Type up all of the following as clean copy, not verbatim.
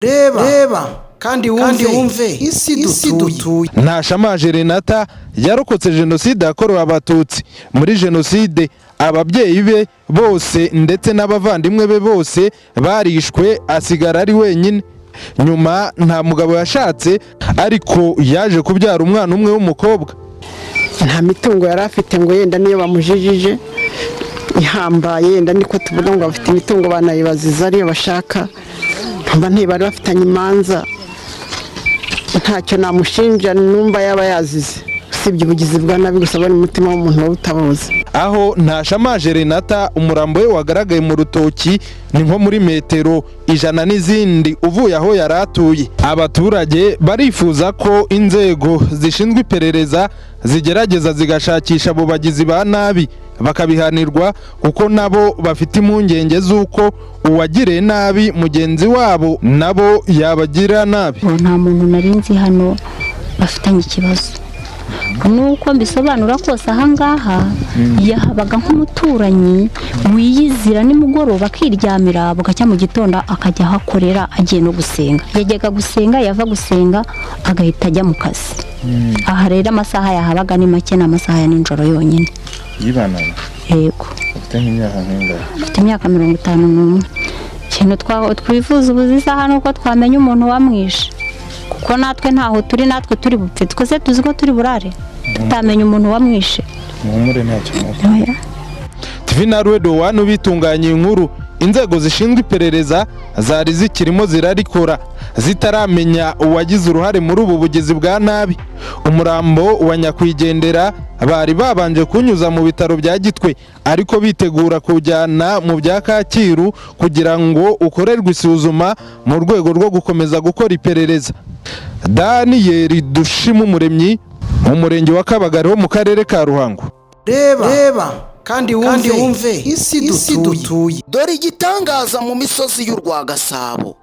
Reba, reba kandi wumve isi dutuye. Ntashamaje Renata yarokotse Jenoside yakorewe Abatutsi. Muri Jenoside ababyeyi be bose ndetse n'abavandimwe be bose barishwe, asigara ari wenyine. Nyuma nta mugabo yashatse, ariko yaje kubyara umwana umwe w'umukobwa. Nta mitungo yari afite ngo yenda niyo bamujijije ihambaye, yenda niko tuvuga ngo bafite imitungo banayibaziza ariyo bashaka. Mba ntibari bafitanye imanza, ntacyo namushinja numva yaba yazize usibye ubugizi bwa nabi gusa, bari umutima w'umuntu uba utabuzi. Aho Ntashamaje Renata umurambo we wagaragaye mu rutoki ni nko muri metero 100 n'izindi uvuye aho yari atuye. Abaturage barifuza ko inzego zishinzwe iperereza zigerageza zigashakisha abo bagizi ba nabi bakabihanirwa, kuko nabo bafite impungenge z'uko uwagiriye nabi mugenzi wabo nabo yabagira nabi. Nta muntu nari nzi hano bafitanye ikibazo. Nuko mbisobanura kose, ahangaha yahabaga nk'umuturanyi wiyizira nimugoroba akiryamira, bugacya mu gitondo akajya aho akorera agiye no gusenga. Yajyaga gusenga, yava gusenga agahita ajya mu kazi. Aha rero amasaha yahabaga ni make, ni amasaha ya nijoro yonyine. Yibanaga? Yego. Ufite nk'imyaka nk'ingahe? Afite imyaka 51. Ikintu twifuza ubu isaha ni uko twamenya umuntu wamwishe, kuko natwe ntaho turi, natwe turi bupfe. Twese tuzi ko turi burare tutamenya umuntu wamwishe. Muhumure, ntacyo muba. Oya. TV na Radio One bitunganya inkuru, inzego zishinzwe iperereza zari zikirimo zirarikora, zitaramenya uwagize uruhare muri ubu bugizi bwa nabi. Umurambo wa nyakwigendera bari babanje kunyuza mu bitaro bya Gitwe, ariko bitegura kujyana mu bya Kacyiru kugira ngo ukorerwe isuzuma mu rwego rwo gukomeza gukora iperereza. Daniyeli Dushimumuremyi, mu murenge wa Kabagari ho mu karere ka Ruhango. Reba, reba kandi wumve isi dutuye. Dore igitangaza mu misozi y'u Rwagasabo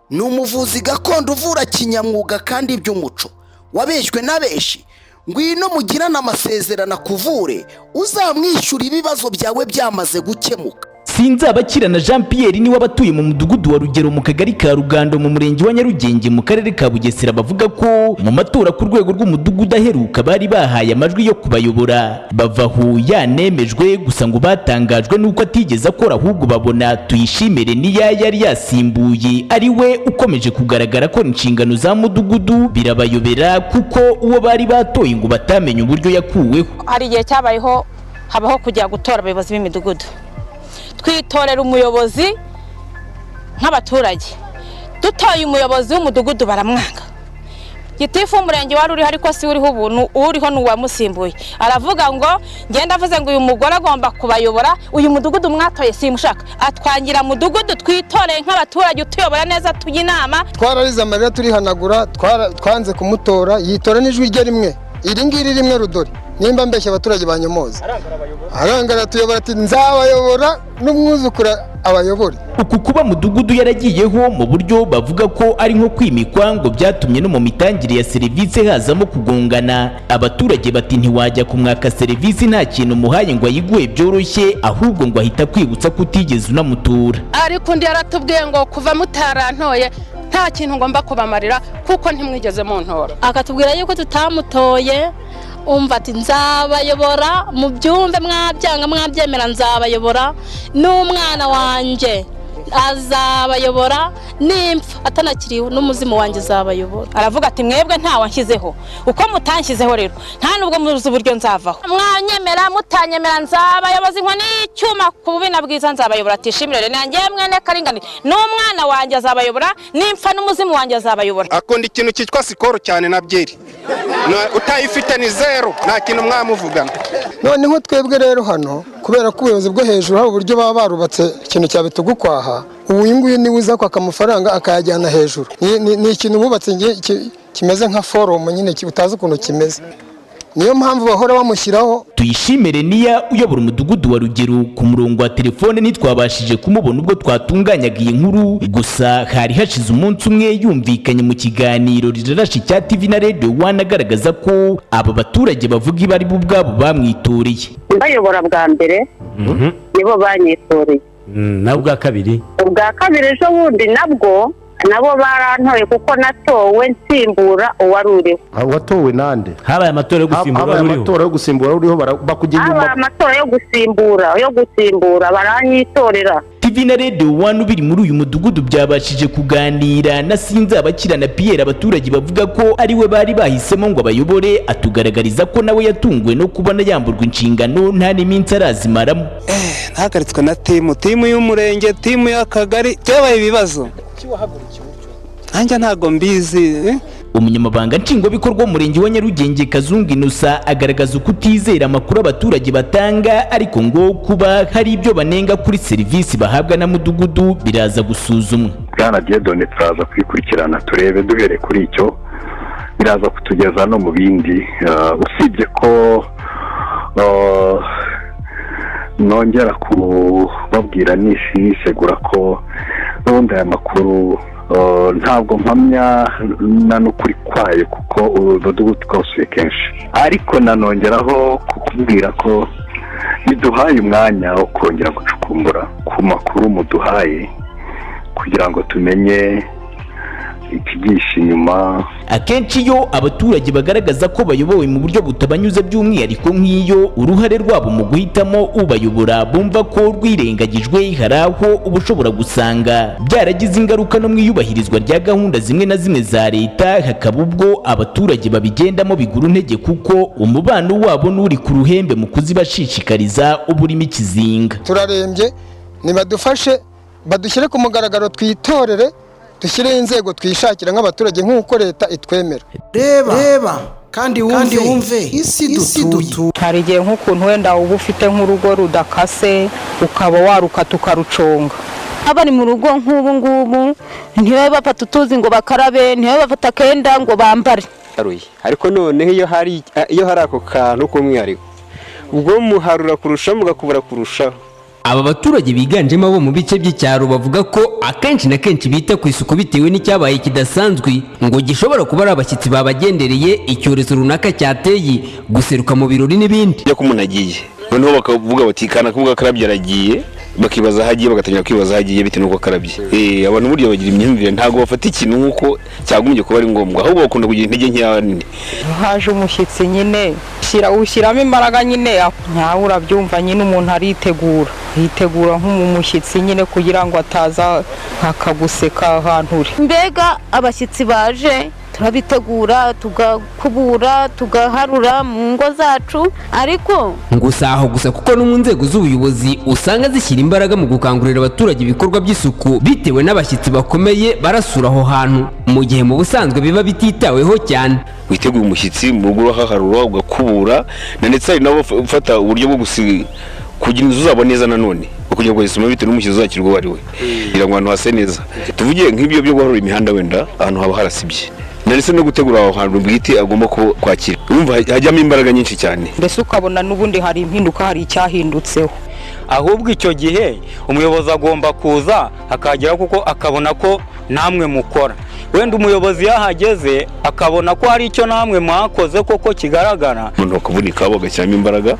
ni umuvuzi gakondo uvura kinyamwuga kandi by'umuco wabeshywe na benshi. Ngwino mugirane amasezerano akuvure, uzamwishyura ibibazo byawe byamaze gukemuka. Sinzabakirana Jean Pierre niwe abatuye mu mudugudu wa Rugero, mu kagari ka Rugando, mu murenge wa Nyarugenge, mu karere ka Bugesera, bavuga ko mu matora ku rwego rw'umudugudu aheruka bari bahaye amajwi yo kubayobora, bava aho yanemejwe gusa. Ngo batangajwe n'uko atigeze akora, ahubwo babona Tuyishimire niya yari yasimbuye ari we ukomeje kugaragara ko inshingano za mudugudu, birabayobera kuko uwo bari batoye ngo batamenye uburyo yakuweho. Hari igihe cyabayeho habaho kujya gutora abayobozi b'imidugudu, twitorera umuyobozi nk'abaturage. Dutoye umuyobozi w'umudugudu baramwanga. Gitifu w'umurenge wari uriho, ariko si uriho ubuntu, uriho ni uwamusimbuye, aravuga ngo ngenda avuze ngo uyu mugore agomba kubayobora, uyu mudugudu mwatoye simushaka. Atwangira mudugudu twitoreye nk'abaturage utuyobora neza, tujya inama. Twararize amarira turihanagura, twanze kumutora, yitora n'ijwi rye rimwe, iri ngiri rimwe rudori. Nimba mbeshya abaturage banyomoza. Arangara tuyobora, ati nzabayobora n'umwuzukuru abayobore. Uku kuba mudugudu yaragiyeho mu buryo bavuga ko ari nko kwimikwa, ngo byatumye no mu mitangire ya serivisi hazamo kugongana. Abaturage bati ntiwajya kumwaka serivisi nta kintu umuhaye ngo ayiguhe byoroshye, ahubwo ngo ahita akwibutsa ko utigeze unamutura. Ariko undi yaratubwiye ngo kuva mutarantoye nta kintu ngomba kubamarira kuko ntimwigeze muntora. Akatubwira yuko tutamutoye. Umva, ati nzabayobora, mubyumve mwabyanga mwabyemera, nzabayobora n'umwana wanjye azabayobora, nimpfa atanakiriho n'umuzimu wanjye azabayobora. Aravuga ati mwebwe ntawanshyizeho, uko mutanshyizeho rero nta nubwo muzi uburyo nzavaho, mwanyemera mutanyemera nzabayoboza inkoni y'icyuma ku bubi na bwiza nzabayobora. Atishimire nanjye mwene Karinganire n'umwana wanjye azabayobora, nimpfa n'umuzimu wanjye azabayobora. Akunda ikintu cyitwa Skol cyane na byeri. Utayifite ni zero, nta kintu mwamuvugana. Noneho twebwe rero hano, kubera ko ubuyobozi bwo hejuru hari uburyo baba barubatse ikintu cya bitugukwaha, ubu uyu nguyu niwe uza kwaka amafaranga akayajyana hejuru. Ni ikintu bubatse kimeze nka forumu nyine, utazi ukuntu kimeze, niyo mpamvu bahora bamushyiraho. Tuyishimire Niya uyobora umudugudu wa Rugero, ku murongo wa telefone ntitwabashije kumubona ubwo twatunganyaga iyi nkuru. Gusa hari hashize umunsi umwe yumvikanye mu kiganiro Rirarashe cya TV na Radio One, agaragaza ko aba baturage bavuga ibi ari bo ubwabo bamwitoreye. Bayobora bwa mbere nibo banyitoreye. Nawe ubwa kabiri? Ubwa kabiri ejo bundi nabwo. Nabo barantoye kuko natowe nsimbura uwari uriho. Watowe nande? Habaye amatora yo gusimbura Habaye uriho. amatora yo gusimbura uriho, bakujya Habaye inyuma. amatora yo gusimbura baranyitorera. TV na Radio One biri muri uyu mudugudu byabashije kuganira na Sinzabakira na Pierre, abaturage bavuga ko ari we bari bahisemo ngo abayobore, atugaragariza ko nawe yatunguwe no kubona yamburwa inshingano nta n'iminsi arazimaramo. Ntahagaritswe na team y'umurenge, team y'akagari, byabaye ibibazo, nanjye ntabwo mbizi, eh? Umunyamabanga Nshingwabikorwa w'Umurenge wa Nyarugenge, Kazungu Innocent, agaragaza ukutizera amakuru abaturage batanga, ariko ngo kuba hari ibyo banenga kuri serivisi bahabwa na mudugudu biraza gusuzumwa. Bwana Dieudonné, turaza kwikurikirana turebe, duhere kuri icyo biraza kutugeza no mu bindi. Usibye ko nongera kubabwira nisegura ko n'ubundi aya makuru ntabwo mpamya na n'ukuri kwayo, kuko umudugudu twawusuye kenshi, ariko nanongeraho kukubwira ko biduhaye umwanya wo kongera gucukumbura ku makuru muduhaye kugira ngo tumenye ikigisha inyuma. Akenshi iyo abaturage bagaragaza ko bayobowe mu buryo butabanyuze, by'umwihariko nk'iyo uruhare rwabo mu guhitamo ubayobora bumva ko rwirengagijwe, hari aho uba ushobora gusanga byaragize ingaruka no mu iyubahirizwa rya gahunda zimwe na zimwe za leta, hakaba ubwo abaturage babigendamo bigura intege, kuko umubano wabo n'uri ku ruhembe mu kuzibashishikariza uba urimo ikizinga. Turarembye, nibadufashe badushyire ku mugaragaro, twitorere, dushyireho inzego twishakira nk'abaturage nk'uko leta itwemera. Reba, reba kandi wumve isi dutuye. Hari igihe nk'ukuntu wenda uba ufite nk'urugo rudakase, ukaba warukata ukaruconga. Abari mu rugo nk'ubu ngubu ntibabe bafata utuzi ngo bakarabe, ntibabe bafata akenda ngo bambare. Ariko noneho iyo hari ako kantu k'umwihariko, ubwo muharura kurushaho, mugakubura kurushaho. Aba baturage biganjemo abo mu bice by'icyaro bavuga ko akenshi na kenshi bita ku isuku bitewe n'icyabaye kidasanzwe, ngo gishobora kuba ari abashyitsi babagendereye, icyorezo runaka cyateye, guseruka mu birori n'ibindi. Iyo ko umuntu agiye, noneho bakavuga bati kana kuvuga akarabye aragiye, bakibaza aho agiye, bagatangira kwibaza aho agiye bitewe n'uko akarabye. Abantu burya bagira imyumvire, ntabwo bafata ikintu nk'uko cyagombye kuba ari ngombwa, ahubwo bakunda kugira intege nkeya nini. Haje umushyitsi nyine ushyiramo imbaraga nyine, nyawe urabyumva nyine, umuntu aritegura, yitegura nk'umushyitsi nyine kugira ngo ataza akaguseka ahantu uri. Mbega abashyitsi baje turabitegura, tugakubura, tugaharura mu ngo zacu, ariko Ngo si aho gusa, kuko no mu nzego z'ubuyobozi usanga zishyira imbaraga mu gukangurira abaturage ibikorwa by'isuku bitewe n'abashyitsi bakomeye barasura aho hantu, mu gihe mu busanzwe biba bititaweho cyane. Witeguye umushyitsi mu rugo, urahaharura, ugakubura, na ndetse hari nabo ufata uburyo bwo kugira inzu zabo neza nanone kugira ngo zisome bitewe n'umushyitsi uzakirwa uwo ari we, kugira ngo ahantu hase neza. Tuvuge nk'ibyo byo guharura imihanda, wenda ahantu haba harasibye, ndetse no gutegura aho hantu bwite agomba kwakira, urumva hajyamo imbaraga nyinshi cyane. Mbese ukabona n'ubundi hari impinduka, hari icyahindutseho. Ahubwo icyo gihe umuyobozi agomba kuza akagera, kuko akabona ko namwe mukora. Wenda umuyobozi yahageze akabona ko hari icyo namwe mwakoze koko kigaragara. Umuntu bakavunika, bagashyiramo imbaraga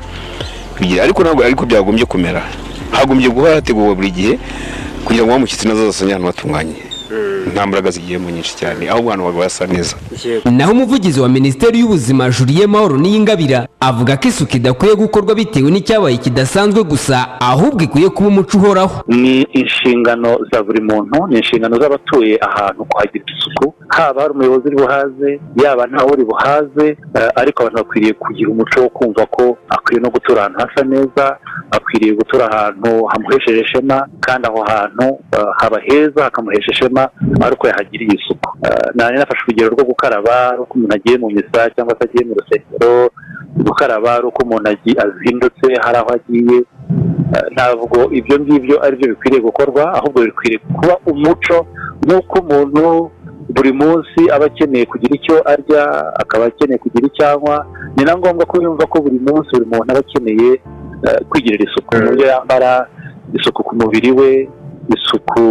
kugira, ariko ntabwo ariko byagombye kumera. Hagombye guhora hateguwe buri gihe kugira ngo wa mushyitsi nazo azasanye ahantu hatunganye, nta mbaraga zigiyemo nyinshi cyane, ahubwo ahantu haba hasa neza. Naho umuvugizi wa Minisiteri y'Ubuzima, Julien Mahoro Niyingabira, avuga ko isuku idakwiye gukorwa bitewe n'icyabaye kidasanzwe gusa, ahubwo ikwiye kuba umuco uhoraho. Ni inshingano za buri muntu, ni inshingano z'abatuye ahantu kuhagira isuku, haba hari umuyobozi uri buhaze, yaba ntawe uri buhaze, ariko abantu bakwiriye kugira umuco wo kumva ko akwiye no gutura ahantu hasa neza, akwiriye gutura ahantu hamuhesheje ishema, kandi aho hantu haba heza hakamuhesha ishema ari uko yahagiriye isuku. Nari nafashe urugero rwo gukaraba ari uko umuntu agiye mu misa cyangwa se agiye mu rusengero, gukaraba ari uko umuntu azindutse hari aho agiye. Ntabwo ibyo ngibyo ari byo bikwiriye gukorwa, ahubwo bikwiriye kuba umuco, nk'uko umuntu buri munsi aba akeneye kugira icyo arya, akaba akeneye kugira icyo anywa, ni na ngombwa ko yumva ko buri munsi buri muntu aba akeneye kwigirira isuku mu byo yambara, isuku ku mubiri we, isuku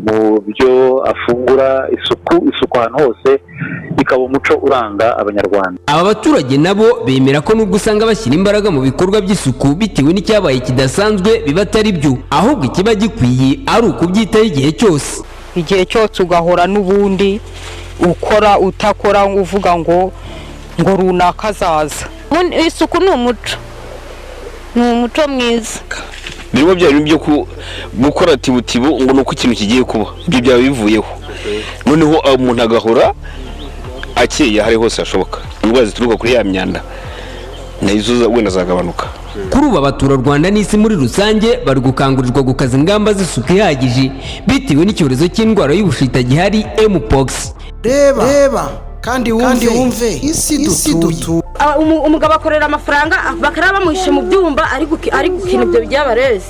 mu byo afungura, isuku, isuku ahantu hose, bikaba umuco uranga Abanyarwanda. Aba baturage nabo bemera ko nubwo usanga bashyira imbaraga mu bikorwa by'isuku bitewe n'icyabaye kidasanzwe, biba atari byo, ahubwo ikiba gikwiye ari ukubyitaho igihe cyose. Igihe cyose ugahora n'ubundi ukora utakora, uvuga ngo runaka azaza. Isuku ni umuco, ni umuco mwiza. Birimo bya bintu byo gukora tibutibu ngo ni uko ikintu kigiye kuba, ibyo byaba bivuyeho, noneho umuntu agahora akeye aho ari hose hashoboka. Indwara zituruka kuri ya myanda nazo wenda zagabanuka. Kuri ubu abaturarwanda n'isi muri rusange bari gukangurirwa gukaza ingamba z'isuku ihagije bitewe n'icyorezo cy'indwara y'ubushita gihari, mpox. Reba, reba kandi wumve isi dutuye. Umugabo akorera amafaranga, bakaba bamuhishe mu byumba ari gukina ibyo biryabarezi.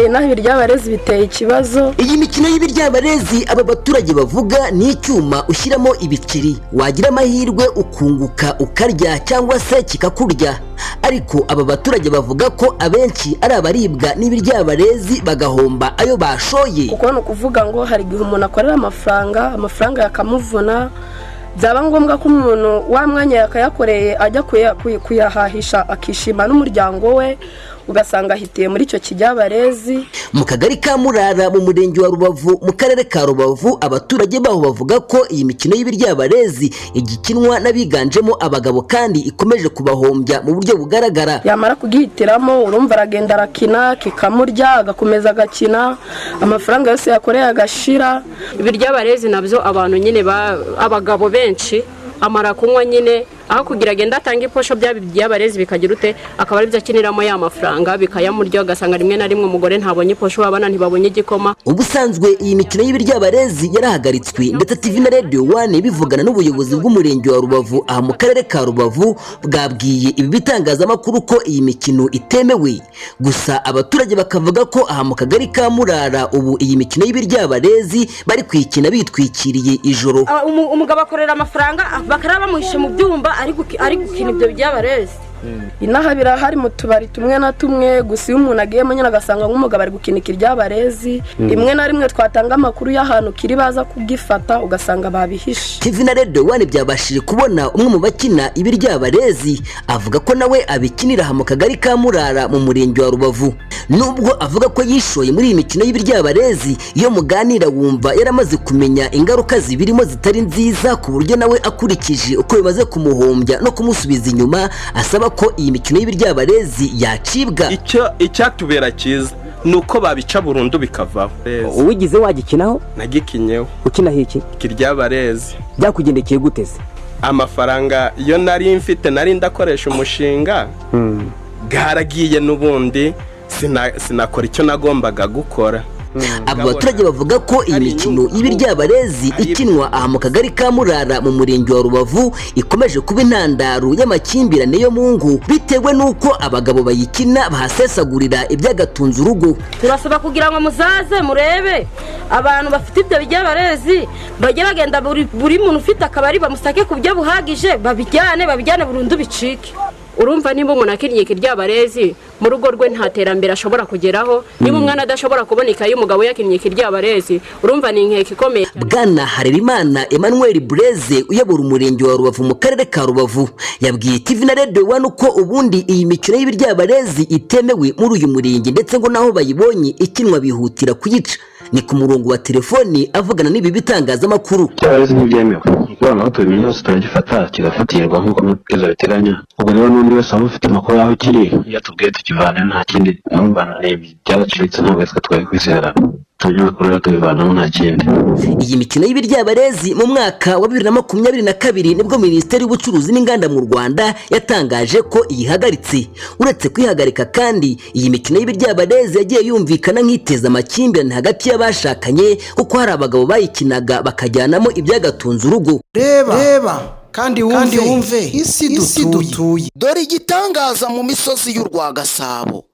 Naho ibiryabarezi biteye ikibazo. Iyi mikino y'ibiryabarezi aba baturage bavuga ni icyuma ushyiramo ibiceri, wagira amahirwe ukunguka ukarya cyangwa se kikakurya. Ariko aba baturage bavuga ko abenshi ari abaribwa n'ibiryabarezi bagahomba ayo bashoye. Kuko ni ukuvuga ngo hari igihe umuntu akorera amafaranga, amafaranga yakamuvuna, byaba ngombwa ko umuntu wa mwanya yakayakoreye ajya kuyahahisha akishima n'umuryango we, ugasanga ahitiye muri icyo kijyabarezi. Mu kagari ka Murara mu murenge wa Rubavu mu karere ka Rubavu, abaturage baho bavuga ko iyi mikino y'ibiryabarezi igikinwa n'abiganjemo abagabo kandi ikomeje kubahombya mu buryo bugaragara. Yamara kugihitiramo, urumva aragenda arakina kikamurya, agakomeza agakina, amafaranga yose yakoreye agashira. Ibiryabarezi nabyo abantu nyine, abagabo benshi, amara kunywa nyine, aho kugira agenda atange iposho byaba ibyabarezi bikagira ute, akaba aribyo akiniramo ya mafaranga bikayamurya, ugasanga rimwe na rimwe umugore ntabonye iposho, abana ntibabonye igikoma. Ubusanzwe iyi mikino y'ibiryabarezi yarahagaritswe, ndetse TV na Radio 1 bivugana n'ubuyobozi bw'umurenge wa Rubavu aha mu karere ka Rubavu, bwabwiye ibi bitangazamakuru ko iyi mikino itemewe. Gusa abaturage bakavuga ko aha mu kagari ka Murara ubu iyi mikino y'ibiryabarezi bari kuyikina bitwikiriye ijoro. Umugabo akorera amafaranga, bakaba bamuhishe mu byumba ari gukina ibyo biryabarezi. Inaha birahari mu tubari tumwe na tumwe, gusa iyo umuntu agiyemo nyine agasanga nk'umugabo ari gukina ikiryabarezi, rimwe na rimwe twatanga amakuru y'ahantu kiri baza kugifata ugasanga babihishe. TV na Radio 1 byabashije kubona umwe mu bakina ibiryabarezi, avuga ko nawe abikinira aha mu kagari ka Murara mu murenge wa Rubavu. Nubwo avuga ko yishoye muri iyi mikino y'ibiryabarezi, iyo muganira wumva yaramaze kumenya ingaruka zibirimo zitari nziza, ku buryo nawe akurikije uko bimaze kumuhombya no kumusubiza inyuma asaba ko iyi mikino y'ibiryabarezi yacibwa. Icyo icyatubera cyiza ni uko babica burundu bikavaho. Uwigize wagikinaho? Nagikinyeho. Ukinaho iki? Kiryabarezi. Byakugendekeye gute se? Amafaranga iyo nari mfite nari ndakoresha umushinga bwaragiye, n'ubundi sinakora icyo nagombaga gukora. Aba baturage bavuga ko iyi mikino y'ibiryabarezi ikinwa aha mu kagari ka Murara mu murenge wa Rubavu ikomeje kuba intandaro y'amakimbirane yo mu ngo, bitewe n'uko abagabo bayikina bahasesagurira ibyagatunze urugo. Turasaba kugira ngo muzaze murebe abantu bafite ibyo biryabarezi, bajye bagenda buri muntu ufite akabari bamusake ku byo buhagije, babijyane burundu bicike. Urumva niba umuntu akiriye ikiryabarezi mu rugo rwe nta terambere ashobora kugeraho, niba umwana adashobora kuboneka iyo umugabo yakinnye ikiryabarezi, urumva ni inkeke ikomeye. Bwana Harerimana Emmanuel Bureze uyobora umurenge wa Rubavu mu karere ka Rubavu yabwiye TV na Radio 1 ko ubundi iyi mikino y'ibiryabarezi itemewe muri uyu murenge, ndetse ngo naho bayibonye ikinwa bihutira kuyica. Ni ku murongo wa telefoni avugana n'ibi bitangazamakuru. Ibiryabarezi ntibyemewe, noneho tubimenya yose turagifata kigafatirwa nk'uko amabwiriza abiteganya. Ubwo rero n'undi wese waba ufite amakuru aho kiri yatubwiye tukivana, nta kindi numva ni byaracitse, ntabwo twe twari kwizera tubikorera tubivanamo nta kindi. Iyi mikino y'ibiryabarezi mu mwaka wa 2022 nibwo Minisiteri y'Ubucuruzi n'Inganda mu Rwanda yatangaje ko iyihagaritse. Uretse kwihagarika kandi, iyi mikino y'ibiryabarezi yagiye yumvikana nk'iteza amakimbirane hagati y'abashakanye, kuko hari abagabo bayikinaga bakajyanamo ibyagatunze urugo. Reba, reba kandi wumve isi dutuye. Dore igitangaza mu misozi y'u Rwagasabo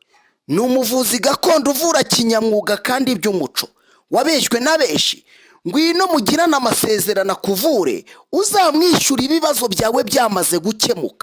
ni umuvuzi gakondo uvura kinyamwuga kandi by'umuco, wabeshywe na benshi. Ngwino mugirane amasezerano akuvure, uzamwishyura ibibazo byawe byamaze gukemuka.